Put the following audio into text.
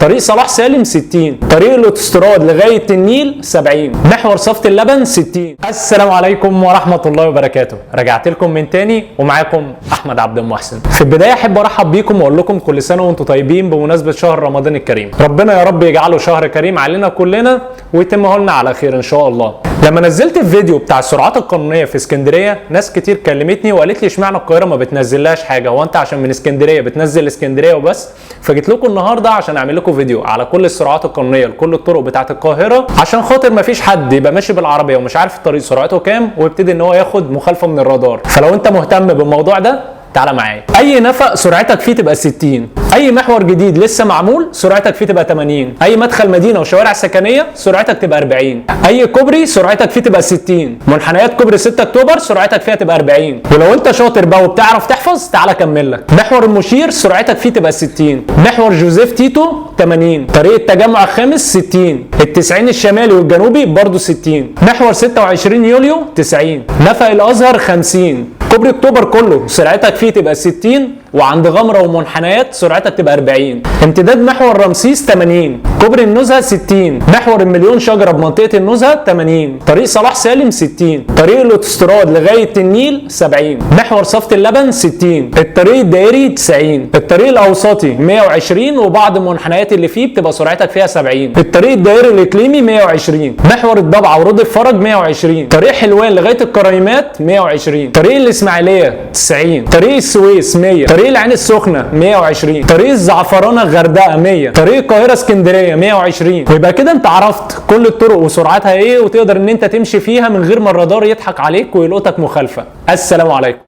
طريق صلاح سالم 60، طريق الاوتوستراد لغاية النيل 70، محور صفت اللبن 60. السلام عليكم ورحمة الله وبركاته، رجعت لكم من تاني ومعاكم احمد عبد المحسن. في البداية احب ارحب بيكم واقول لكم كل سنة وانتم طيبين بمناسبة شهر رمضان الكريم. ربنا يا رب يجعله شهر كريم علينا كلنا ويتمه لنا على خير ان شاء الله. لما نزلت الفيديو بتاع السرعات القانونية في اسكندرية ناس كتير كلمتني وقالت لي اشمعنى القاهرة ما بتنزلهاش حاجة، هو انت عشان من اسكندرية بتنزل اسكندرية وبس؟ فجيت لكم النهارده عشان اعمل لكم فيديو على كل السرعات القانونية لكل الطرق بتاعه القاهرة، عشان خاطر ما فيش حد يبقى ماشي بالعربية ومش عارف الطريق سرعته كام ويبتدي ان هو ياخد مخالفة من الرادار. فلو انت مهتم بالموضوع ده تعالى معايا. اي نفق سرعتك فيه تبقى 60، اي محور جديد لسه معمول سرعتك فيه تبقى 80، اي مدخل مدينة وشوارع سكنية سرعتك تبقى 40، اي كوبري سرعتك فيه تبقى 60، منحنيات كوبري 6 اكتوبر سرعتك فيها تبقى 40. ولو انت شاطر بقى وبتعرف تحفظ تعالى اكمل لك. محور المشير سرعتك فيه تبقى 60، محور جوزيف تيتو 80، طريق التجمع الخامس 60، التسعين الشمالي والجنوبي برضه 60، محور 26 يوليو 90، نفق الازهر 50، كوبري اكتوبر كله سرعتك فيه تبقى 60، وعند غمره ومنحنيات سرعتك تبقى 40، امتداد محور رمسيس 80، كوبري النزهه 60، محور المليون شجرة بمنطقة النزهه 80، طريق صلاح سالم 60، طريق الاوتوستراد لغاية النيل 70، محور صفت اللبن 60، الطريق الدائري 90، الطريق الاوسطي 120 وبعض المنحنيات اللي فيه بتبقى سرعتك فيها 70، الطريق الدائري الاقليمي 120، محور الضبعه ورود الفرج 120، طريق حلوان لغاية الكريمات 120، طريق الاسماعيلية 90، طريق السويس 100، طريق العين السخنة 120، طريق الزعفرانه الغردقه 100، طريق القاهرة اسكندرية 120. ويبقى كده انت عرفت كل الطرق وسرعتها ايه، وتقدر ان انت تمشي فيها من غير ما الرادار يضحك عليك ويلقطك مخالفة. السلام عليكم.